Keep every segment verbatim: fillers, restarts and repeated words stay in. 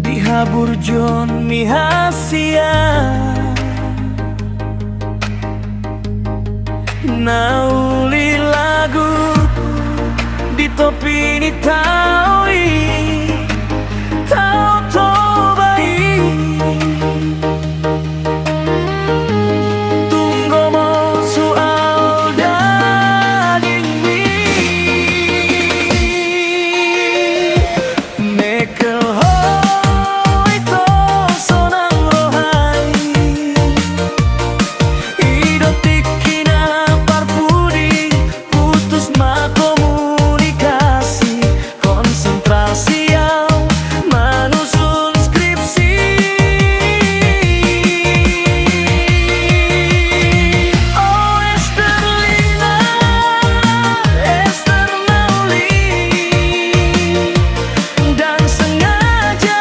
Di haburjuon ni hasian na uli lagu di topi ni tao i, Tao Toba i. Tung gomos huaol dagingmi. Mengkel ho ito sonang roha i. I do tingki na parpudi, putus ma komunikasi, konsentrasi au manusun skripsi. O Esterlina, Ester na uli, ndang sengaja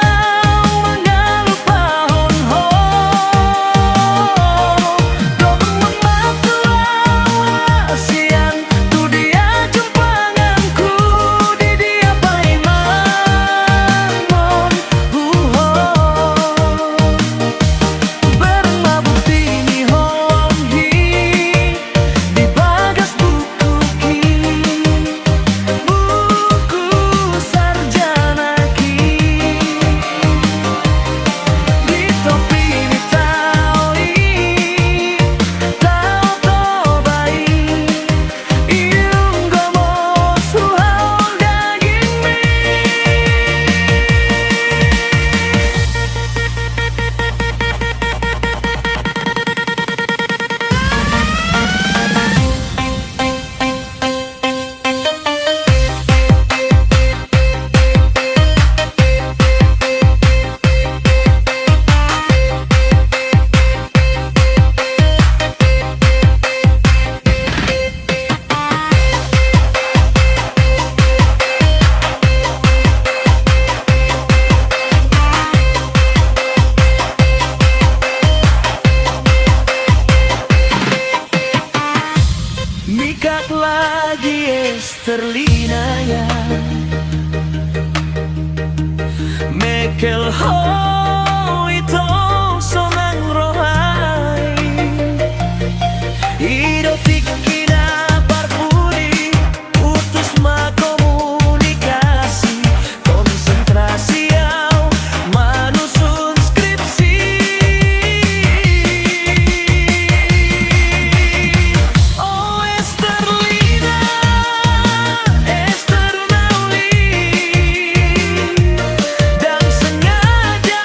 au mangalupahon ho. Dok mambantu au hasian tu dia jumpanganku, di dia paimanon huhot. Bereng ma bukti ni holong i di bagas bukuki, buku sarjanaki. Di topi ni tao i, Tao Toba i. Tung gomos huaol dagingmi. Mingkat lagi Esterlina ya. Mengkel ho ito sonang roha i. I do tingki na parpudi, putus ma komunikasi, konsentrasi au manusun skripsi. O Esterlina, Ester na uli, ndang sengaja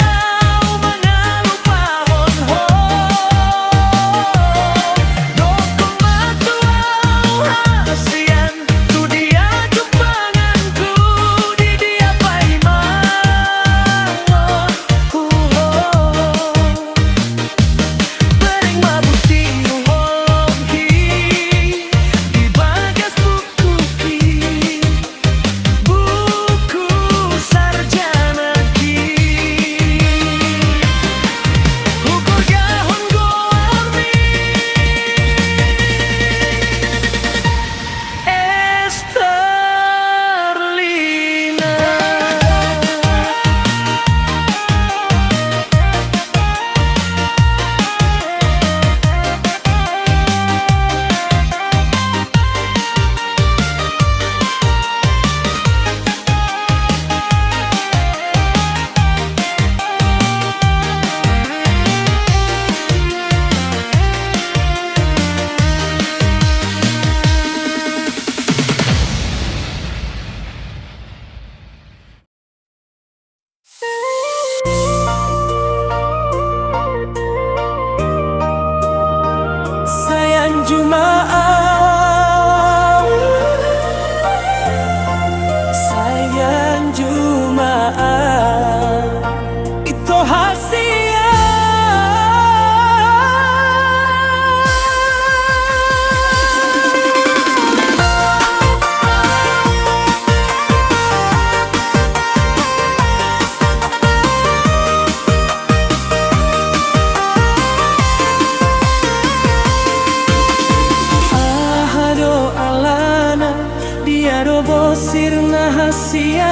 Bosir na hasea,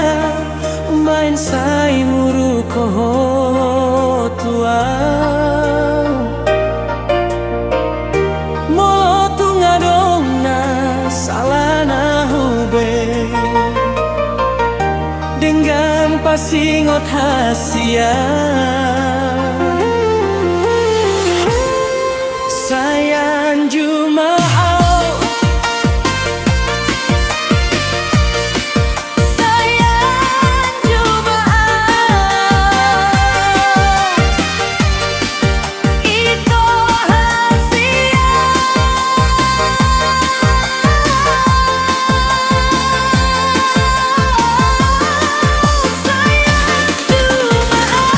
umbaen sai muruk ho tu au. Molo tung adong na sala na hubege, denggan pasingot hasea. Sai anju ma au. Sai anju ma au. Ito hasea. Sai anju ma au.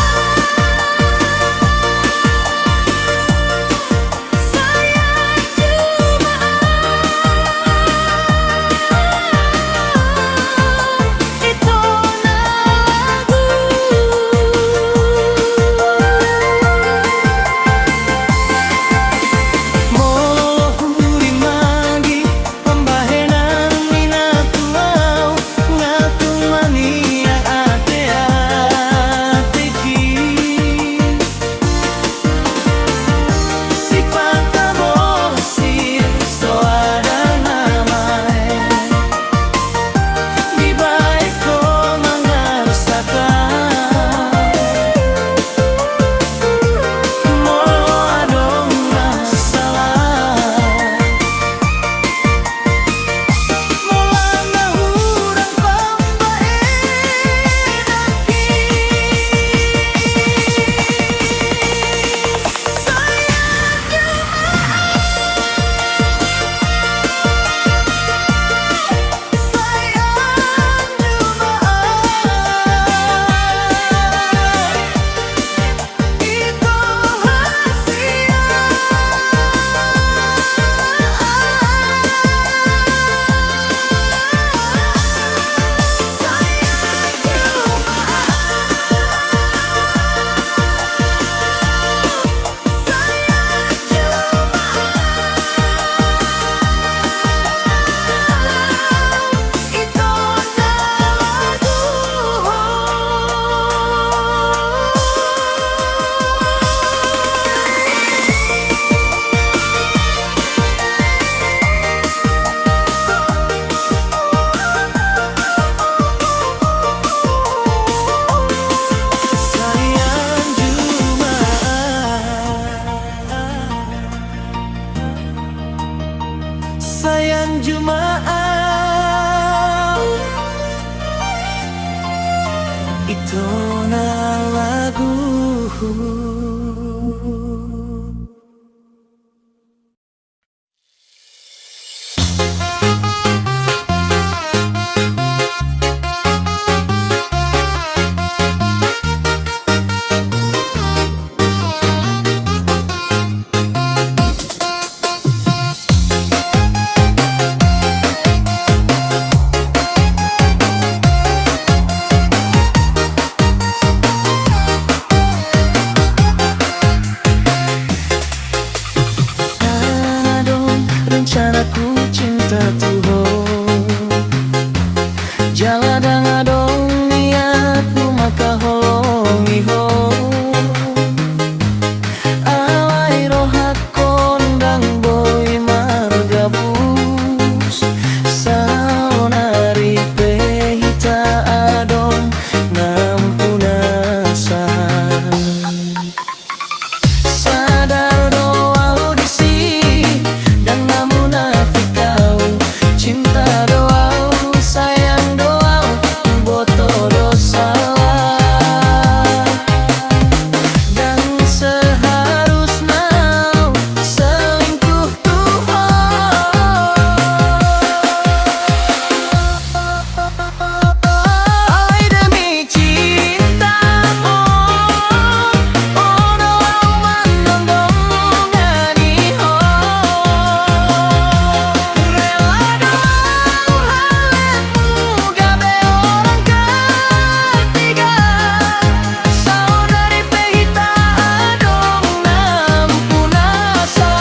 Sipata bosir so ada na maen, dibaen ho mangarsakan. Molo adong na sala, molo na hurang pambaenan i. Sai anju ma au. Sai anju ma au. Ito hasea. Sai anju ma au. Sai anju ma au. Ito na lagu. Ndang adong rencanaku cinta tu ho, jala ndang adong niatku mangkaholongi ho. Alai rohangkon ndang boi margabus, saonari pe hita adong nampuna asa. Sadar do au disi, ndang na munafik au. Cinta do au, sayang do au, huboto do sala. Ndang seharusna au selingkuh tu ho. Alai demi cinta on, ono au mandongani ho. Rela do au haleanmu gabe orang ketiga. Saonari pe hita adong nampuna asa.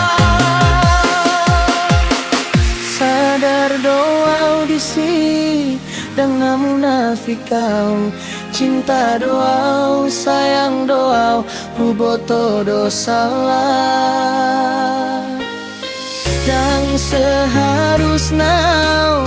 Sadar do au disi, Ndang na munafik au, cinta do au, sayang do au, huboto do salah. Ndang seharusna au